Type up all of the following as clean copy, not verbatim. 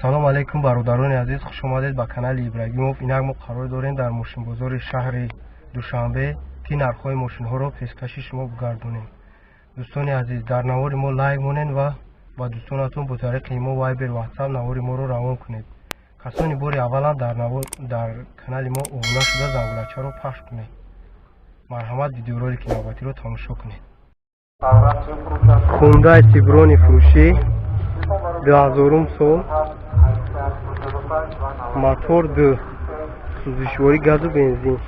Салом алейкум, бародарони азиз, хуш омадед ба канали Ибрагимов. Инак мо қарор дорем дар мошинбозори шаҳри Душанбе, ки нархҳои мошинҳоро пешкаши шумо бигардонем. Дӯстони азиз, дар навори мо лайк монед ва ба дӯстонатон бо тариқи имо, Вайбер, Ватсап навори моро равон кунед. Касони бори аввалан дар канали мо обуна шуда, зангулачаро пахш кунед. Марҳамат, видеоролики навбатиро тамошо кунед. Хундай Тиброни фурӯшӣ, 2000 сол, мотор ду, сӯзишворӣ газу бензин.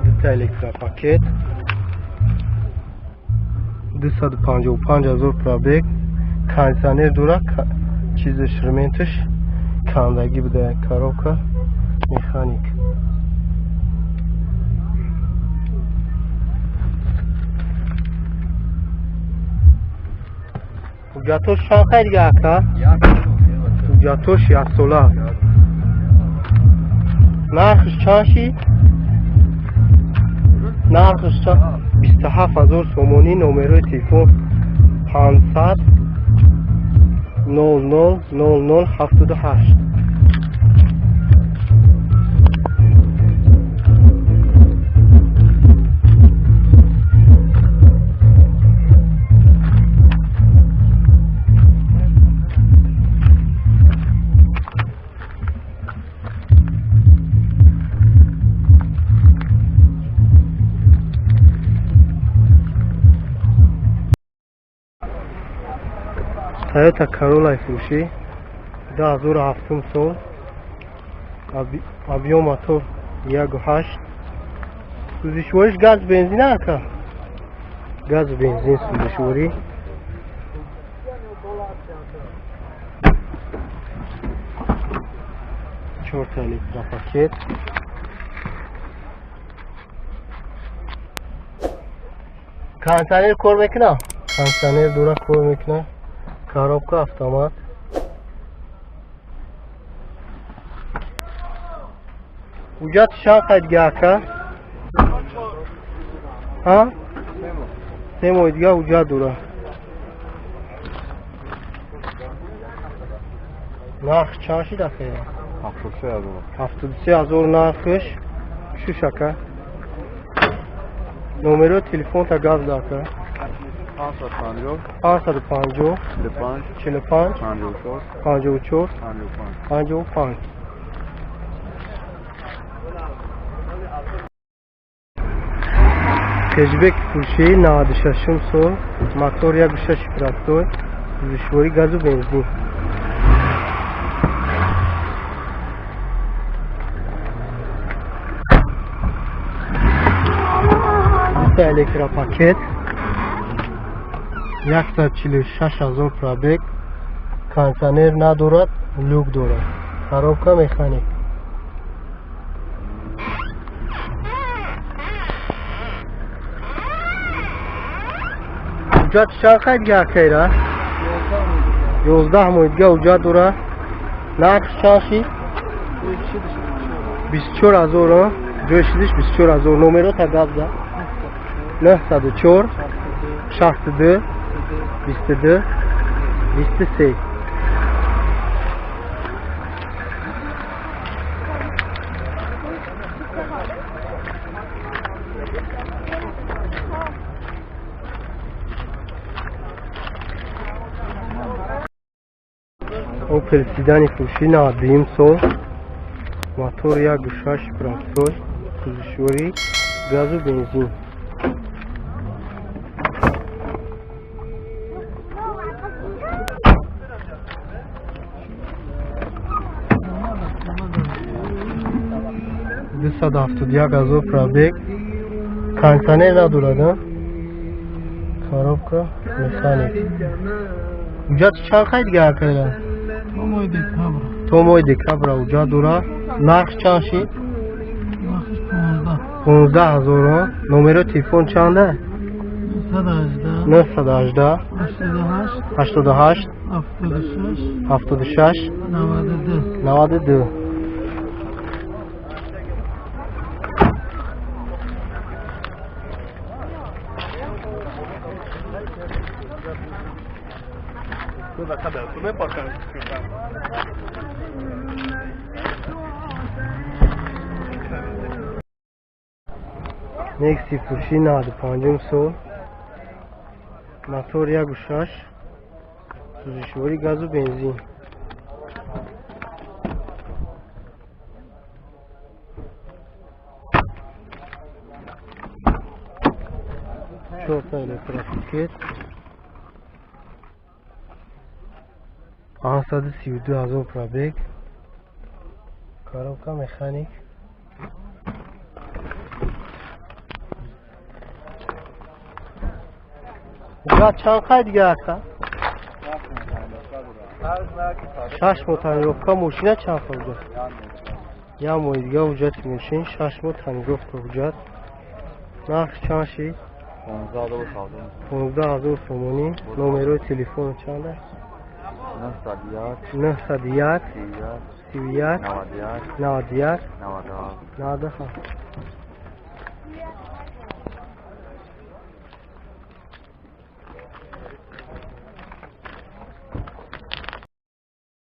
Дута электропакет, 255 000 пробег, кондитсионер дора, чизаш, ремонташ кандагӣ буда, коробка механик. Ҳуҷҷатош чанд қай дига, ака? Ҳуҷҷатош яксола. Нархш чанд шид? Нархш чанд? 27 000 сомонӣ. Номерои телефон 500 00 00 78. Тойота Короллаи фурӯшӣ, 2007 сол, объём мотор 1,8, сӯзишвориш газ бензин, ака? Газу бензин сӯзишворӣ. Чорта электропакет. Кондитсионер кор мекунад? Кондитсионер дора, кор мекунад. Коробка автомат. Ҳуҷҷати чанд қай дига, ака? Ҳа, 3 моҳи дига ҳуҷҷат дора. Нарх чанд шид, ака? 73 000 нархш. Шуш, ака. Номерои телефонта гап за, ака. 550 45 54 55. Хэтчбек фурӯшӣ, 96-ум сол, мотор 1,6 простой, сӯзишворӣ газу бензин. Дута электропакет, 146 000 пробег, кондитсионер надорад, люк дорад, коробка механик. Ҳуҷҷати чанд қай дига, акайра? 11 моҳи дига ҳуҷҷат дорад. Нархш чанд шид? 24 000. Ҷои шидиш 24 000. Номерота гап за: 904 62 22 23. Опел седани фурӯшӣ, 92-юм сол, мотор 1,6 простой, сӯзишворӣ газу бензин. 271 000 пробег, кондитсионер надорад, коробка механик. Ҳуҷҷати чанд қай дига, акайра? То моҳи декабра ҳуҷҷат дорад. Нарх чанд шид? 15 000. Номерои телефон чанда? 918 88 76 92. Некси фурӯши 95 сол, мотор 1.6, сӯзишворӣ газу бензин. Чорта электропакет, 532 ҳазор пробег, коробка механик. Чанд қай дига ака? 6 моҳ тонировка мошина чанд ҳуҷҷат? Як моҳи дига ҳуҷҷати мошин, 6 моҳ тонировка ҳуҷҷат. Нарх чанд шид? 15 ҳазор сомонӣ. Номерои телефон чанд аст? 901 31 91 97.